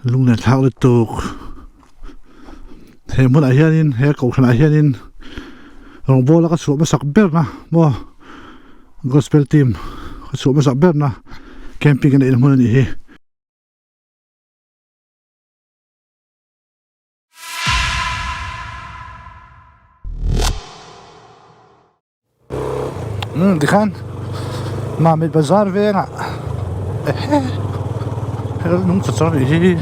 Lunglen thlak lutuk he hmunah hianin he kohhranah hianin rawngbawla ka chhuah hmasak berna maw gospel team ka chhuah hmasak berna camping a neihna hmun a nih hi. Umm tikhan Mamit bazar vengah ehe nung chawt chawt a nih hi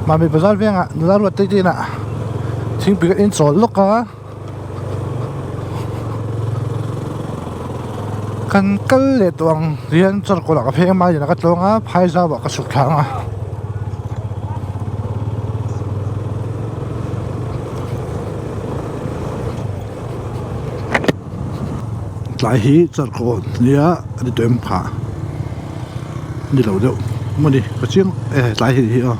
Mamit bazar vengah nula ruat te te inah thingpui kan inchawl lawk a kan kal leh tawh ang hian chawlhkawlh ah ka phei a mahni ah ka tlawng a phai zau ah ka chhuk thlang a. Tlai hi charkawn nia a ni tawh em phah a ni lo deuh mawni ka chiang e tlai hi hi aw.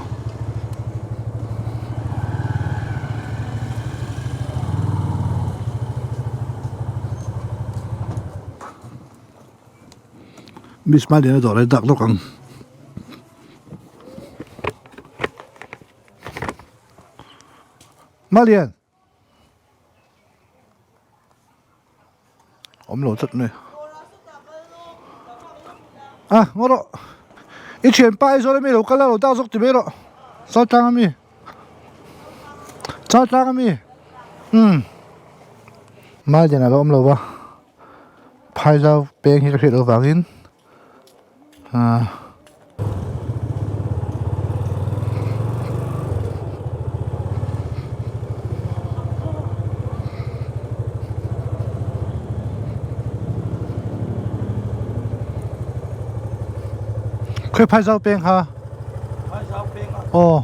Miss Maliana dawr a dak lawk ang. Malian. Awm lo tlat mai. A ngaw rawh. I thianpa Aizawl ami lo kal a lo dak zawk ti mai rawh. Chaltlang ami. Chaltlang ami. Umm. Malian a lo awm lo va. Phaizau peng hi ka hriat loh vangin ahh khawi Phaizau peng kha aw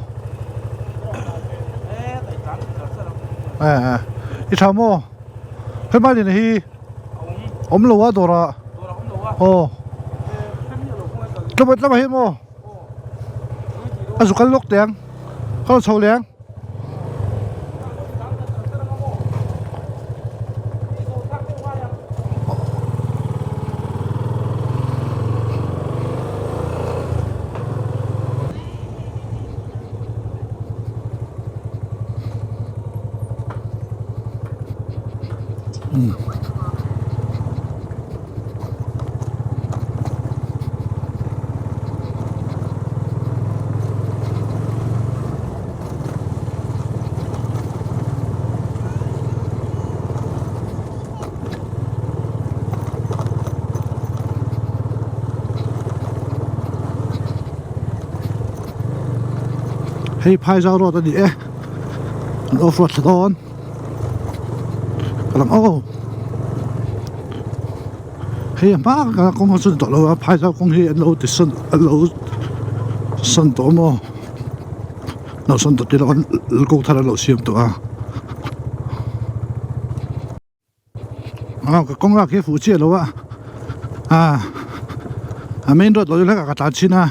eh eh i tha maw hei Malian hi. Awm lo a dawr ah aw tlawmah tlawmah hian maw a zu kal lawk teh ang ka rawn chho leh ang. Hei Phaizau road a ni e an off road thla dawn. Ka lang aw hei a hma ka kawng a chun tawh lo a phai zau kawng hi an lo ti sawn an lo sawn tawh maw lo sawn tawh tilo an kawng thar an lo siam tawh a aw ka kawng lak hi a fuh chiah lo a ah a main road lo hlek ah ka tlan chhin a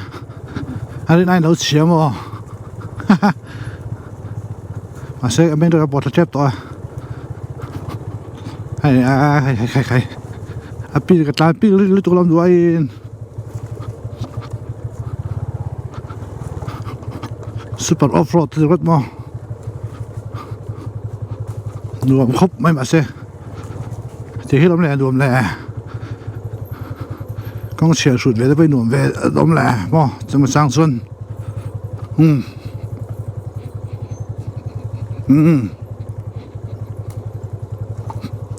a rin aiin lo chhia maw ha ha. Mahse a main road a pawh thla tep tawh a hei a hei hei hei hei a pil ka tlan pil lutuk lam duh aiin super off road te ringawt maw nuam khawp mai mahse ti hi lawm leh nuam leh kawng chhiar hrut ve te pawh hi nuam ve lawm leh maw chumi chang chuan umm. Umm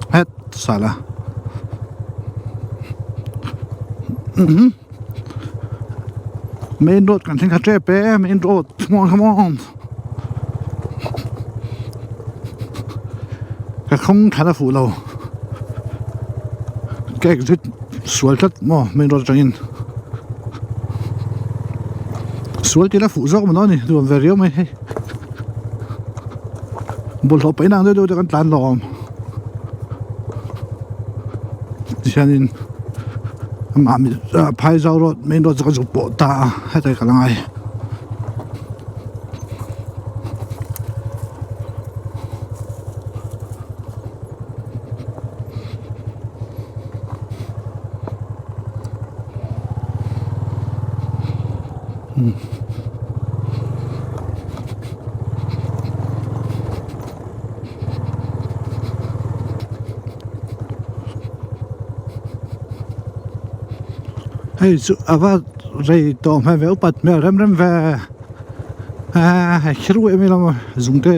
het sala umm main road kan thleng kha tep e main road come on come on ka khawng thlan a fuh lo ka exit sual tlat maw main road atangin. Sual tih la fuh zawk maw ni nuam ve riau mai hei bawlhhlawh paih na ang deuh deuh te kan tlan lawm tihianin amah phai zau road main road chu ka zuk pawh ta a heta hi ka la ngai. Hei chu a va rei tawh hmel ve upat hmel rem rem ve aaa hei khi ruih mai lo zung te.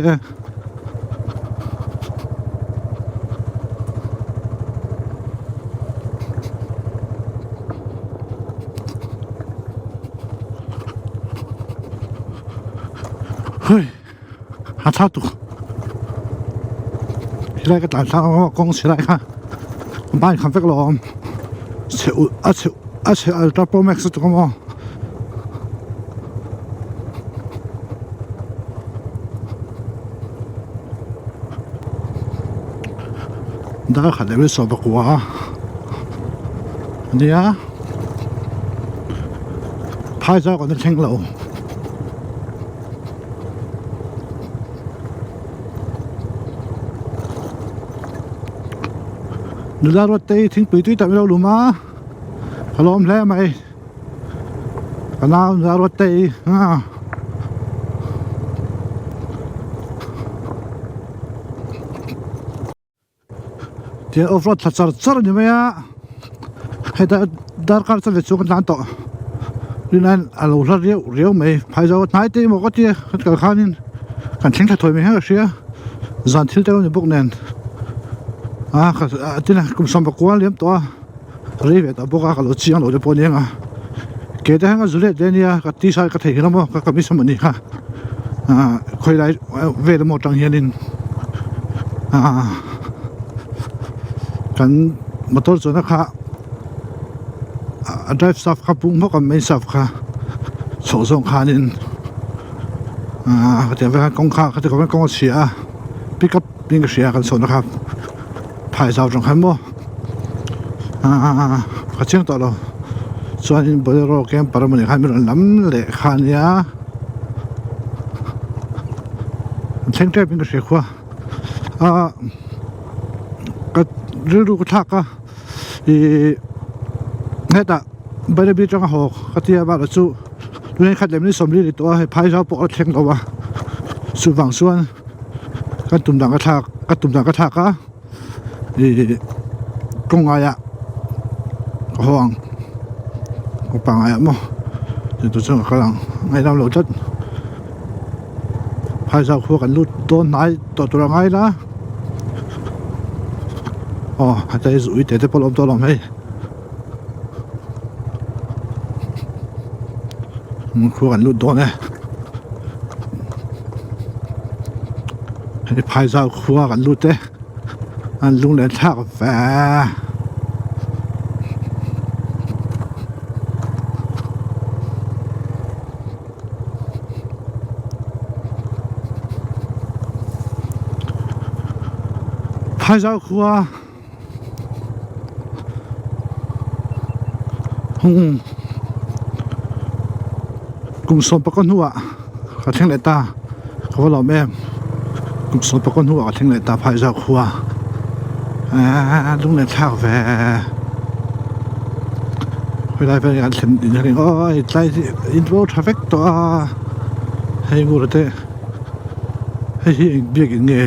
Hei a tha tuk helai ka tlan thlak ang kawng chhe lai kha bike kha vek lo a awm chhe ulh a chhe a chhe ultra pro max lutuk a maw. Dar khat leh sawm pakua a nia phai zau kan la thleng lo. Nula ruat te hi thingpui tui tak min lo lum a ka lawm hle mai ka nau nula ruat te hi a. Tihian off road thla char char a ni mai a heta darkar chuan ve chu kan tlan tawh rinaiin a lo hla riau riau mai phaizawl hnai te emaw ka tia kan kal khanin kan thleng thla thawi mai hian ka hria zan thil te lo ni bawk nen a tin a kum 11 a liam tawh a rei ve tawh bawk a ka lo chiang lo te pawh a ni ang a ke te hian ka zu let ve ania ka t-shirt ka theihnghilh a maw ka kamis emaw ni kha ah khawi lai vel emaw atang hianin ah kan motor chuan a kha a drive shaft kha pung hmawk a main shaft kha chhoh zawng khanin ah khatiang vel khan kawng kha khati khawp hian kawng a chhia a pick up in ka hria kan chhohna kha. Phai zau tang khan maw aaa ka chiang tawh lo chuanin bolero camper emaw ni khan min rawn lam leh kha ania an thleng tep in ka hria khua aaa ka rilru ka thlak a ihh hetah Bairabi atanga haw ka tia bakah chu leng khat leh minute 40 ni tawh a hei phai zau pawh a thleng lo a chuvang chuan. Ka tum dan ka thlak ka tum dan ka thlak a ih kawng ngaiah ka haw ang kawng pangaiah maw chu tur chuan ka kal ang ngaihdam loh tlat phaizau khua kan lut dawn hnai tawh tur a ngai la aw heta hi ui te te pawh a awm tawh lo hei khua kan lut dawn e. Hei phaizau khua kan lut e an lung leh thlak ve phaizau khua Hung kum 11 hnuah ka thleng leh ta ka va lawm em kum 11 hnuah ka thleng leh ta Phaizau khua eee lung leh thlak ve helai vel hi an thlen in a ring aw hei tlai hi in bo tha vek tawh a hei ngur te hei hi eng biakin nge.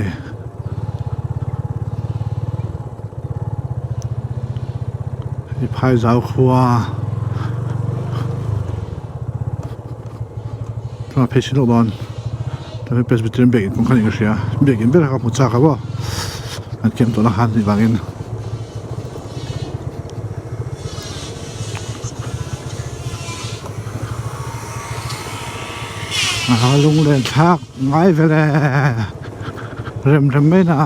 Hei phaizau khua tunah phei sin loh dawn chuan Presbyterian biakin kawng kha niin ka hria biakin ber kha ka hmu chak a maw an kem tawh na khan tih vangin. A lunglen thlak ngai vel e rem rem mai na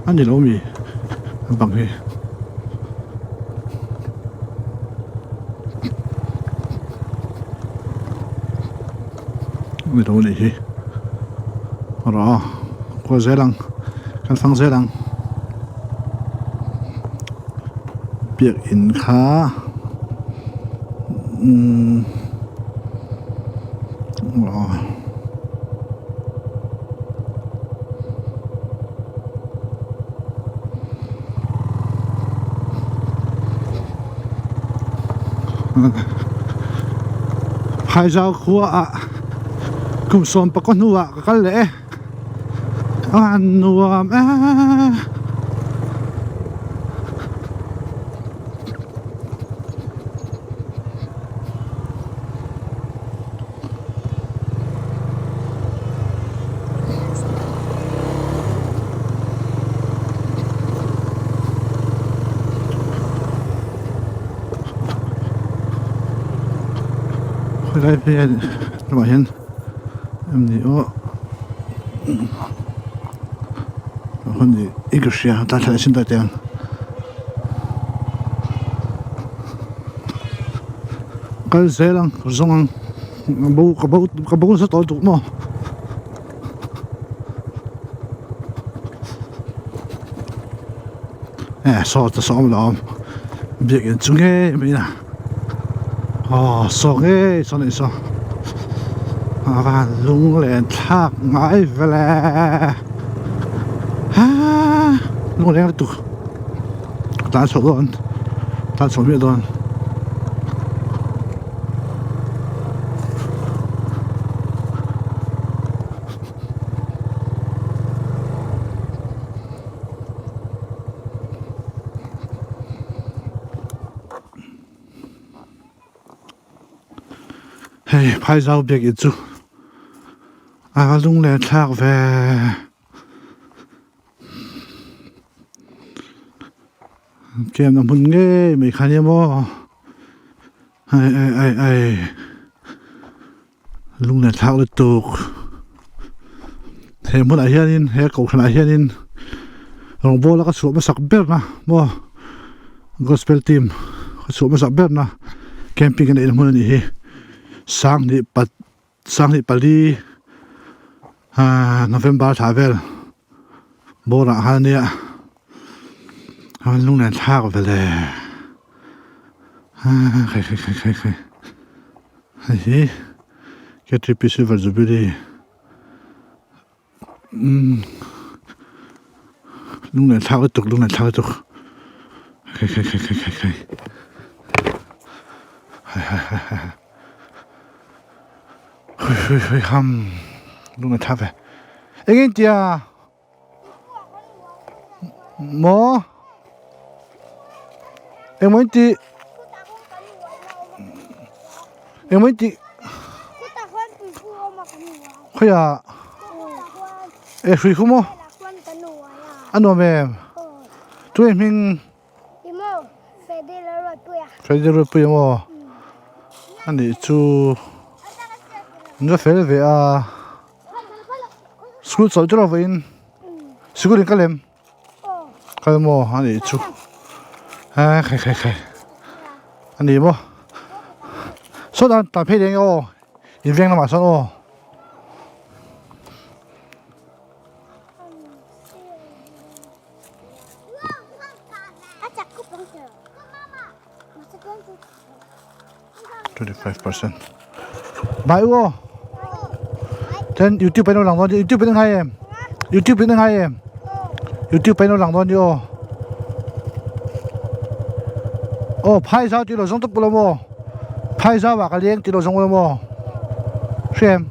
a ni lo mi bang hi. Ni lo nih hi rawh a kual zel ang kan fang zel ang biakin kha umm aw. Phaizau khua ah kum sawm pakua hnu ah ka kal leh e a nuam e. Helai vel lamah hian em ni aw hun i ka hria tlai thla leh sin tawh teh ang. Kal zel ang zawng ang bo ka bo ka bo nasa tawh duh maw. Eh saw te saw awm lo awm biakinn chu ngei mai a aw saw ngei saw anih saw a van lung len thlak ngai vele haa lung leng lutuk ka tan chhoh dawn tan chhoh miah dawn. Hei phaizau biakinn chu a va lunglen thlak ve. Camp na hmun ngei mai kha nia maw ai ai ai ai lunglen thlak lutuk he hmunah hianin he kohhranah hianin rawngbawla ka chhuah hmasak ber na maw gospel team ka chhuah hmasak ber na camping a neihna hmun a nih hi sanghnih pat sanghnih pali ahh november thla vel bawrah khan a nia a lunglen thlak vele ahh khai khai khai khai khai hei hi K_T_P silver jubilee umm lunglen thlak lutuk lunglen thlak lutuk khai khai khai khai khai khai hai hai hai hai hui hui hui ham lunglen thlak ve eng eng tia maw engmaw in tih engmaw in tih khawiah e hrui khu maw a nuam em tunge hming Freddy Ruatpuia maw anih chu an va fel ve a. School chawlh chu lovin sikul in ka lem kal maw a nih chu a khai khai khai a ni maw saw dan tan phei leh nge aw in veng lamah sawn aw. 25% Bai u aw Then YouTube in lang dawn YouTube in ngai em YouTube in ngai em YouTube in lang dawn ni aw Aw phai zau ti lo zawng tak pawh lo maw phai zau ah ka leng ti lo zawng lo maw hria em.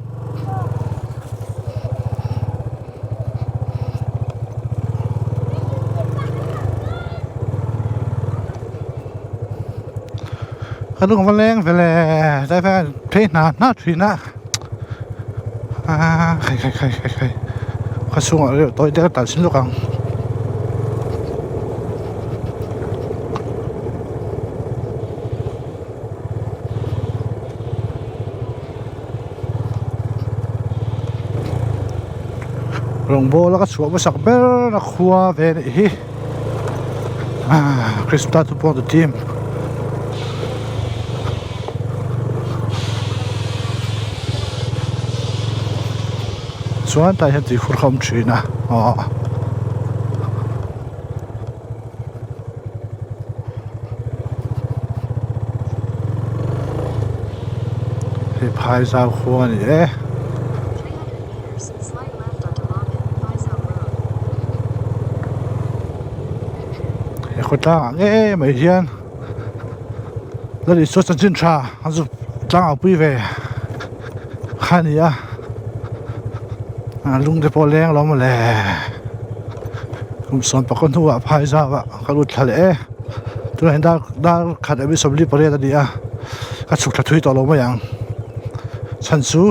Ka lung va leng ve le tlai phei hian phei hna hna thin a aaa khai khai khai khai khai ka chhungah reuh tawi te ka tan sin lawk ang. Rawngbawla ka chhuah hmasak ber a khua ve anih hi ah Krista chu pawh team chuan tah hian tui khur kha a awm thin a aw. Hei phai zau khua a ni e. He khawtlang ah ngei mai hian Lal Isua chanchin tha an zu tlangau pui ve. kha a ni a lung te pawh a leng lo mawle kum sawm pakhat hnuah phai zau ah ka lut thla leh e tunah hian dar dar khat leh 48 a ni a ka chhuk thla thui tawh lo mai ang chhan chu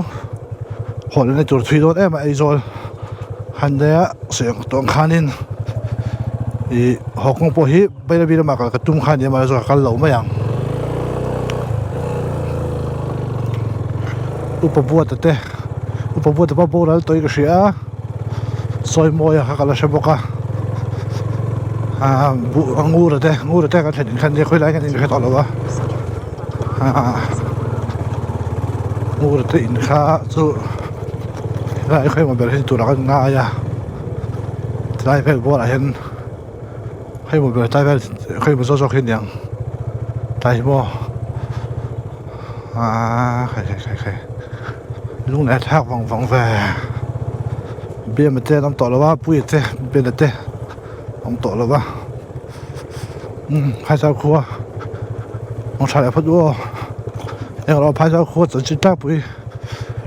haw leh na tur thui dawn em a Aizawl han nia sawi ang tawng khanin ih haw kawng pawh hi Bairabi lamah kal ka tum kha ania mahse ka kal lo mai ang upa buata te upa buata pawh boral tawih ka hria a sawi mawi a kha ka la hre bawk a ah buh a ngur te ngur te kan thlen in khan nia khawilai kan in hre tawh lo a ah ngur te in kha chu helai khawi emaw ber hi turah kan ngai a tilai vel bualah hian. Hei maw ber tlai vel hei maw zawk zawk hi aniang tlai hi maw aaa khai khai khai khai lung leh thlak vang vang ve biama te an awm tawh lo a puia te bena te awm tawh lo a umm phaichau khua awm tha leh phawt u aw englo phaichau khua chanchin tlangpui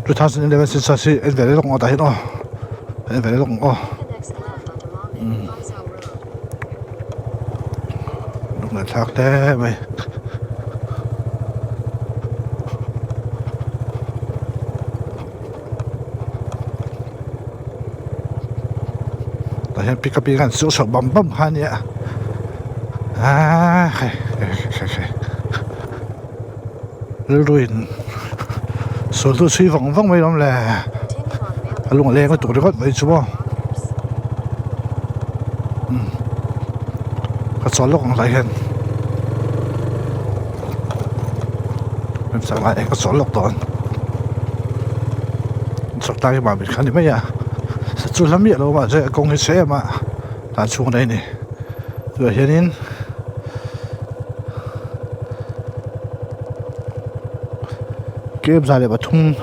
2011 census hi en ve leh lawk ang aw tah hian aw en ve leh lawk ang aw. Lunglen thlak hle mai tah hian pick up hi khan suh chhoh bam bam kha ania aaa hei hei hei rilru in sual chu chhui vang vang mai lawm le a lung a leng lutuk ringawt mai chu maw umm ka chawl lawk ang hlai hian remchang lai ka chawl lawk dawn chawk tlai hi mah mit kha ni mai a chu hla miah lo mahse a kawng hi chhe em a tah chhung daih a ni chuvah hianin. K 103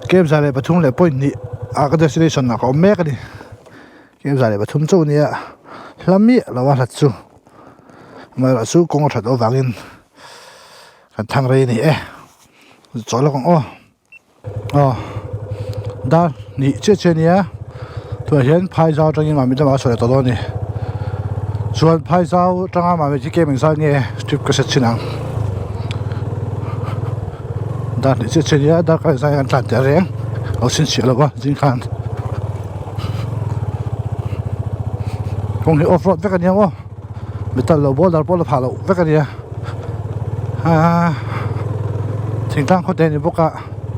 K 103 leh point hnih ah ka destination ah ka awm mek a ni K 103 chauh a nia hla miah lo a hlat chu amaherawh chu kawng a that loh avangin kan thang rei a ni e chaw lawk ang aw. Aw dar hnih chiah chiah a nia tunah hian phai zau atangin mahni lamah a chhuah leh tawh dawn a ni chuan phai zau atanga mahni chi kem engzat nge trip ka set chin ang dar hnih chiah chiah a nia darkar engzat nge kan tlan teh reng a lo chhinchhiah lo va zing khan kawng hi off road vek a nia maw metal lo boulder pawh la phah loh vek a nia aaa thingtlang khaw te a ni bawk a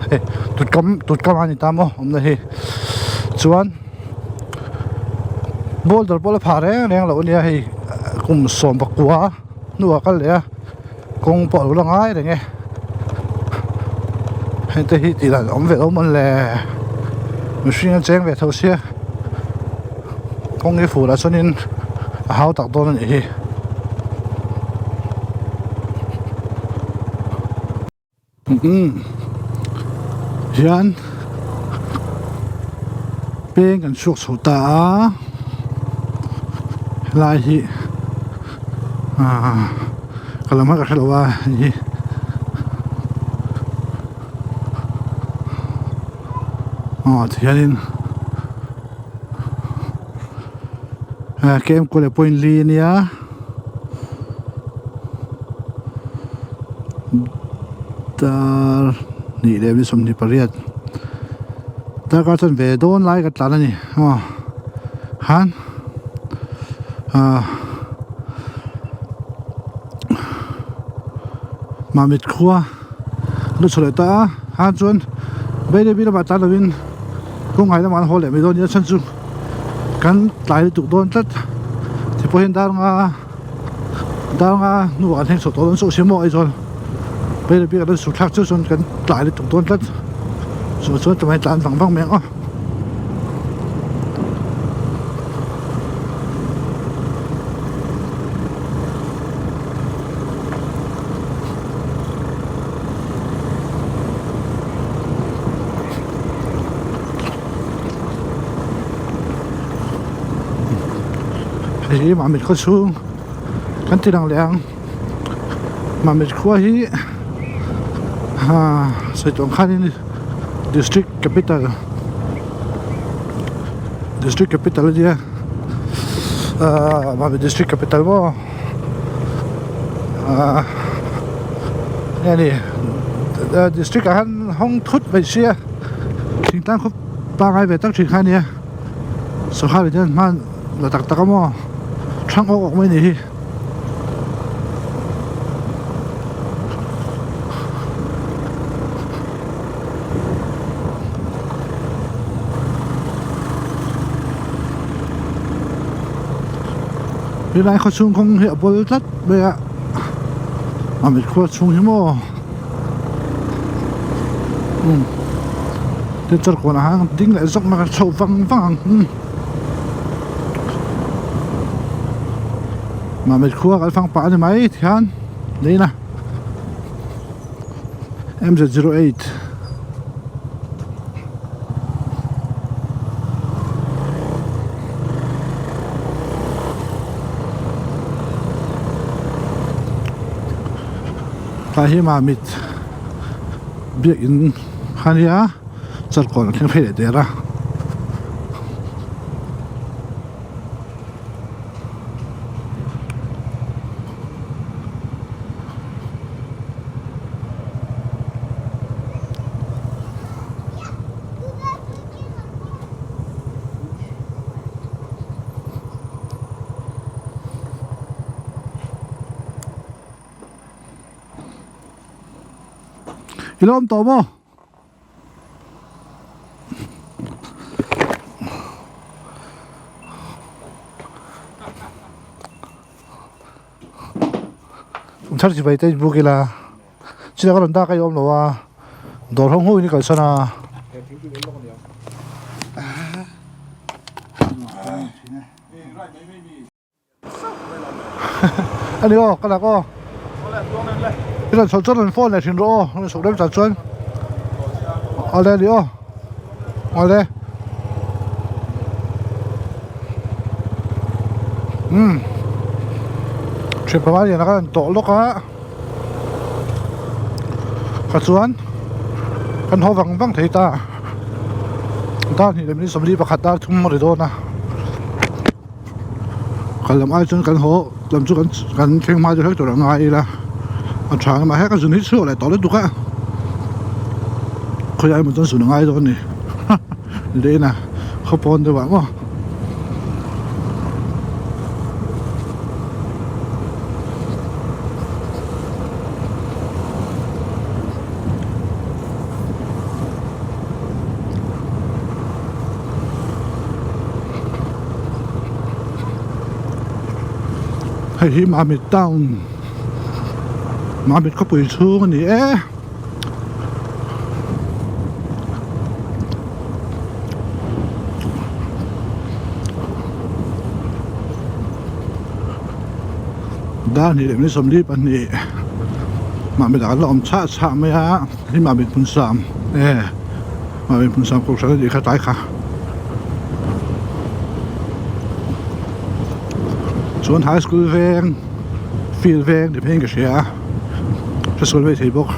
hei tutkam tutkam a ni ta maw awmna hi chuan boulder pawh la phah reng reng loh a nia hei kum 19 hnuah kal leh a kawng pawh a lo la ngai reng e heng te hi tih dan a awm ve lo mawn le mihring an cheng ve tho sia kawng hi fur ah chuanin a hau tak dawn a nih hi. Umm hian peng kan chhuak chho ta a helai hi ahh ka lam a ka hrelo a hei hi aw tihianin kem kual leh point li a nia. Dar hnih leh ni 28 darkar chuan ve dawn lai ka tlan a ni aw khan ah Mamit khua a lo chhuah leh ta a khan chuan Bairabi lamah tlan lovin kawngkai lamah an haw leh mai dawn nia chhan chu kan tlai lutuk dawn tlat ti pawh hian dar nga dar nga hnuah kan thleng chhuah tawh dawn chauh si maw Aizawl Bairabi kan rawn suthlak chu chuan kan tlai lutuk dawn tlat chu chuan tumah tlan vang vang mai ang aw. Hei hi Mamit khaw chhung kan ti lang leh ang Mamit khua hi haa sawi tawh ang khanin. District capital District capital a nia ahh Mamit District capital maw ahh nge ni District ah hian hawng thut mai sia thingtlang khaw pangai ve tak thin kha a nia sangha leh hian hman la tak tak a maw thlang awk awk mai a nih hi. Helai khaw chhung kawng hi a bawl tlat mai a a mit khua chhung hi maw umm tin chawr kawnah hian ding leh zawk mai a chho vang vang ang umm. Mamit khua kal fang pah a ni mai tikhian niin a M Z 08 tlai hi Mamit biakin kha nia. Chawlhkawn a thleng phei leh der a. I lo awm tawh maw? Church vai te buk ila chila ka rawn dak a i awm lo a dawr ho hmuh in i kalsan a. Ani aw ka lak aw i rawn chhoh chuan rawn phone leh thin rawh aw rawn chhoh rem chan chuan awle ani aw awle umm thian panga lian a ka rawn tawh lawk a ka chuan kan haw vang vang thei ta dar hnih leh minute sawmli pakhat dar thum a ri dawn a. Kal lam ai chuan kan haw lam chu kan kan thleng hma deuh hlek tur a ngai ila a tha ang mahse ka zun hi chhuak leh tawh lutuk a khawilai emaw chuan zun a ngai dawn a ni leh in a khaw pawn deuh ah maw. Hei hi Mamit town Mamit khawpui chhung a ni e. Dar hnih leh minute 22 Mamit ah kan la awm chhah chhah mai a hei Mamit hmun sam e. Mahni hmun sang kohhran a nih kha tlai kha chuan high school veng field veng ti pheiin ka hria a hre sual mai thei bawk.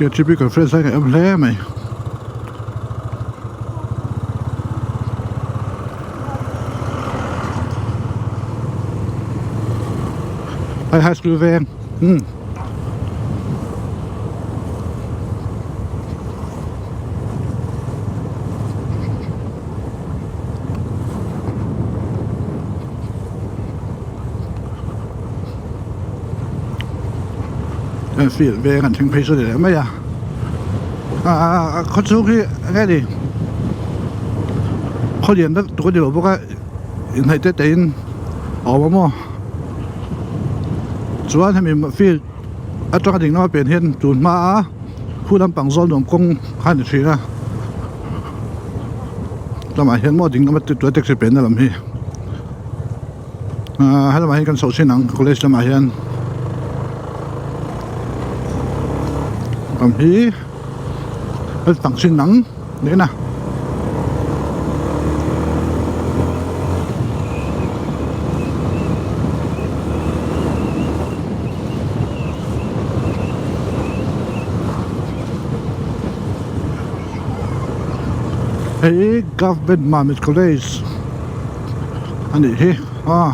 K_T_P conference lai ngaih awm hle mai. Hei high school veng umm. Field veng an thleng phei saw leh mai a ahh khaw chhung hi eng nge ni khaw lian deuh tuk a ni lo bawk a inhnaih te te in a awm a maw chuan hemi field atanga ding lama pian hian tun hma a khu lampang zawl nuam kawng kha a ni thin a lamah hian maw ding lama taxi pianna lam hi. Ahh helamah hian kan chhoh thin ang college lamah hian ram hi a tang thin ang niin a. Hei Government Mamit College a nih hi a.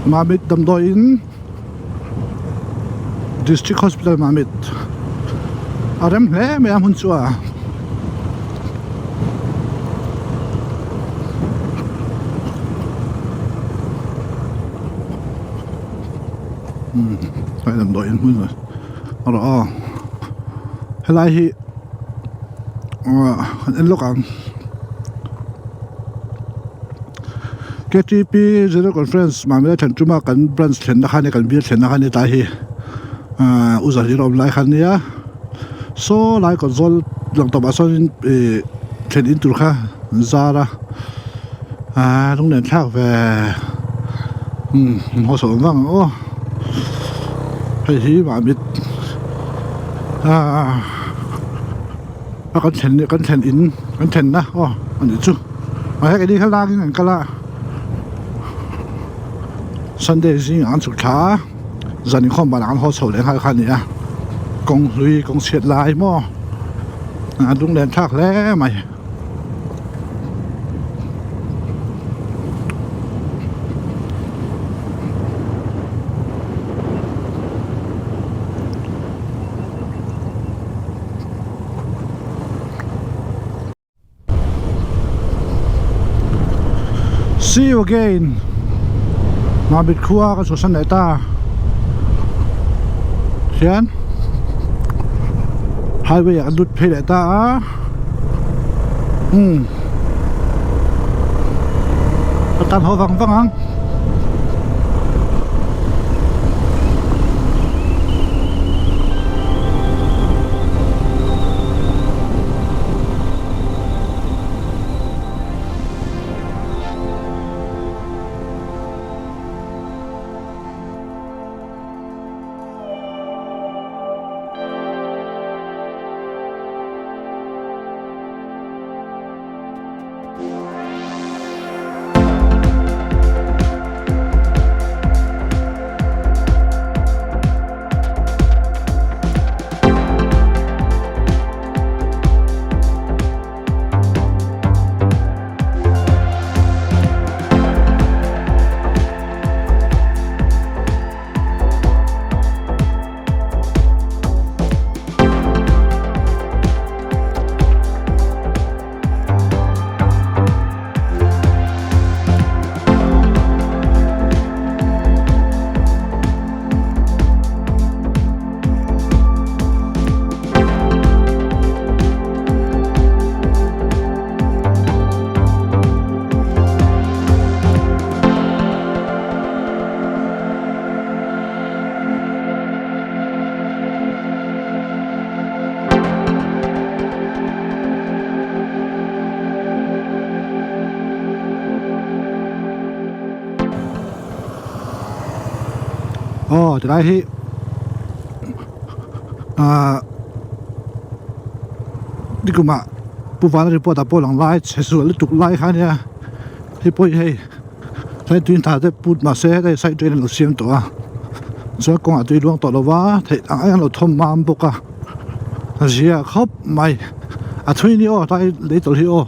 Mamit damdawiin District Hospital Mamit a rem hle mai a hmun chu a umm hei damdawiin hmun a rawh aw helai hi ah kan en lawk ang. Ktp General Conference Mamela thlen tuma kan branch thlenna kha ania kan bial thlenna kha ania tlai hi ahh u Zahir a awm lai kha ania saw lai kawt zawl lang tawpah sawnin ih thlen in tur kha an zar a ahh lunglen thlak ve umm haw chho vang ang aw hei hi Mamit ahh. A kan thlen kan thlen in kan thlenna aw a nih chu mahse keini kha lak in kan kal a sunday zingah an chhuk thla a zan inkhawm banah an haw chho leh nghal kha a ni a kawng hlui kawng chhiat lai maw a lunglen thlak hle mai. See you again Mamit khua ka chhuahsan leh ta hian highway ah kan lut phei leh ta a umm ka tan haw vang vang ang. Aw tilai hi ahh nikumah pu vana report ah pawh lang lai chhe sual lutuk lai kha ania hei pawh hi hei tlai tui tha te put mahse hei side drain an lo siam tawh a chuan kawngah tui luang tawh lo va theih ang ang an lo thawm mam bawk a a zia khawp mai a thui ni aw tlai lei tawlh hi aw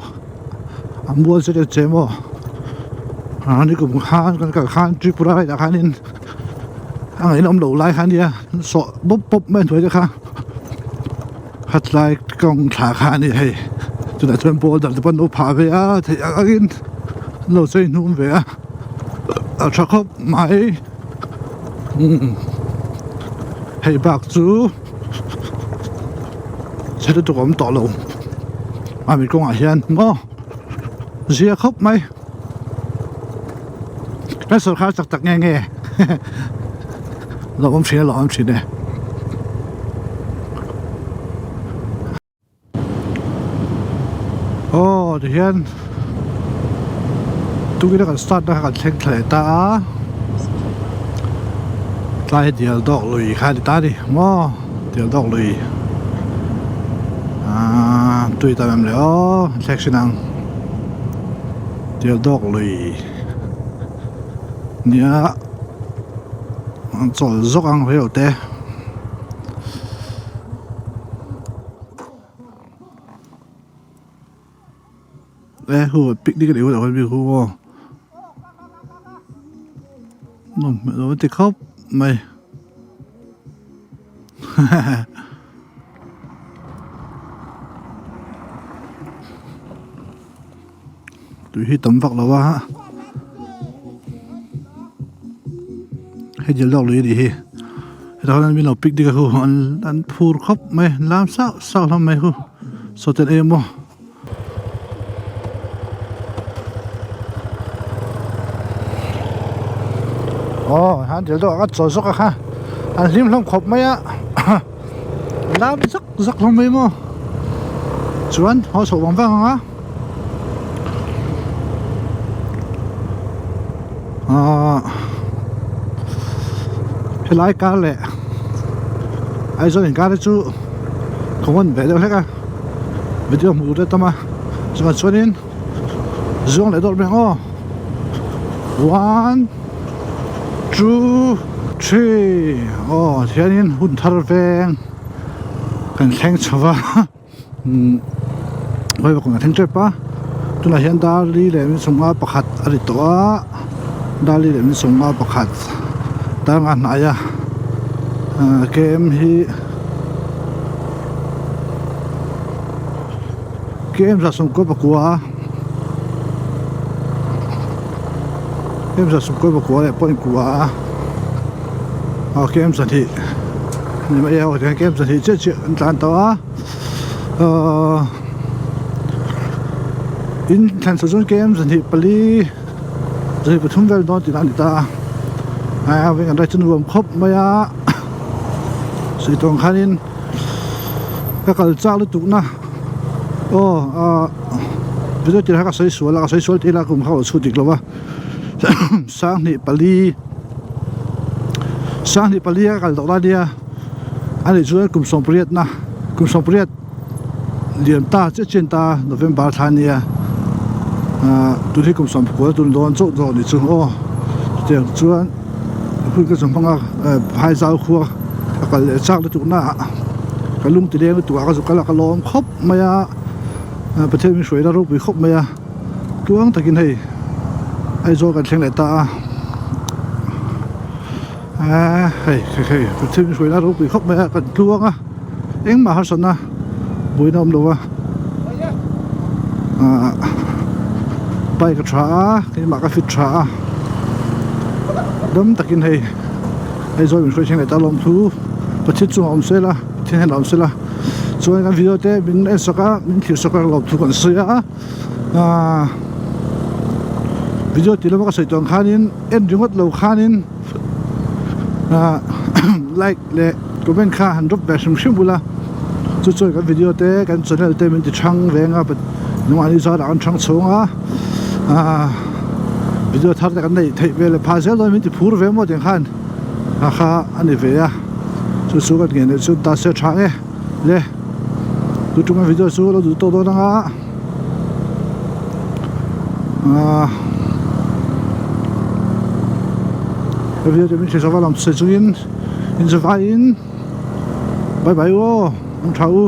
a mual che che maw a nikum khan kan kal khan Tripura laiah khanin a ngaihna awm loh lai kha ania sawh bawp bawp mai hnuai te kha khatlai kawng thla kha a ni hei chutah chuan boulder te pawh an lo phah ve a theih ang angin an lo chei hnum ve a a tha khawp mai umm hei bak chu. Chhe lutuk a awm tawh lo a mi kawngah hian maw zia khawp mai kan sawrkar chak tak nge nge lo awm thin a lo awm thin e. Aw tihian tukin a kan start na kha kan thleng thla leh ta a tlai hi dial dawk lui kha a ni ta a ni maw dial dawk lui ahh tui tam em le aw thlek hrin ang dial dawk lui nia an chawl zawk ang hrelo te. E hu picnic a nih hunah khan mi hu aw nawm hmel lo ti khawp mai hahaha. Tui hi tam vak lo a hei dil dawk lui a nih hi hetah hian min lo picnic a hu an an phur khawp mai an lam sauh sauh hlawm mai hu sawten eng emaw. Aw han dil dawk a chaw zawk a kha an hlim hlawm khawp mai a lam zak zak hlawm mai maw chuan haw chhoh vang vang ang a. Ahh helai kar leh Aizawl inkar te chu common ve deuh hlek a video hmuh tur te a tam a chuvang chuanin zuang leh dawrh mai ang aw one two three aw tihianin hun thar veng kan thleng chho va. Umm vaivak a thleng tep a tunah hian dar li leh min sawmnga pakhat a ri tawh a dar li leh min sawmnga pakhat dar nga hnai a ahh km hi km za sawmkua pakua km za sawmkua pakua leh point kua a km zahnih ni mai a km zahnih chiah chiah an tlan tawh a. Ahh in thlan chho chuan km 24 23 vel dawn tihna a ni ta a a veng an rai chu nuam khawp mai a sawi tawng khanin ka kal chak lutuk na aw ahh video tirh kha ka sawi sual a ka sawi sual tih ila kum kha ka lo chhut dik lo va sanghnih pali sanghnih pali a ka kal tawh lai nia. A nih chuan kum sawmpariat na kum sawmpariat lian ta chiah chian ta November thla ania ahh tun hi kum sawmpakua tun dawn chauh zawk nih chu aw chutiang chuan hun ka zawm hmang a phaizau khua ka kal leh chak lutuk na ah ka lung ti leng lutuk ah ka zuk kal a ka lawm khawp mai a Pathian min hruaina ropui khawp mai a. Tluang takin hei Aizawl kan thleng leh ta a aaa hei hei hei thil hruaina ropui khawp mai a kan tluang a engmah harsatna buaina awm lo a aaa bike a tha a keimah ka fit tha a dam takin hei Aizawl min hruai thleng leh ta lawm thu Pathian chungah awm sela Pathian hian awm sela chuan kan video te min en sak a min thlir sak a lawmthu kan sawi a. Ahh video tih lama ka sawi tawh ang khanin en ringawt lo khanin ahh like leh comment kha han drop ve hrim hrim bula chu chuan kan video te kan channel te min ti thang veng a nungah ni zarah kan thang chhung a ahh video thar te kan neih theih ve leh phah zel dawn min ti phur ve maw tiang khan a kha a ni ve a chu chu kan ngen leh chu ta se tha nge le tu tum video chu lo duh tawh dawn anga. Ahh video te min hre zova lam sawi chungin inzavaiin bye bye u aw an tha u.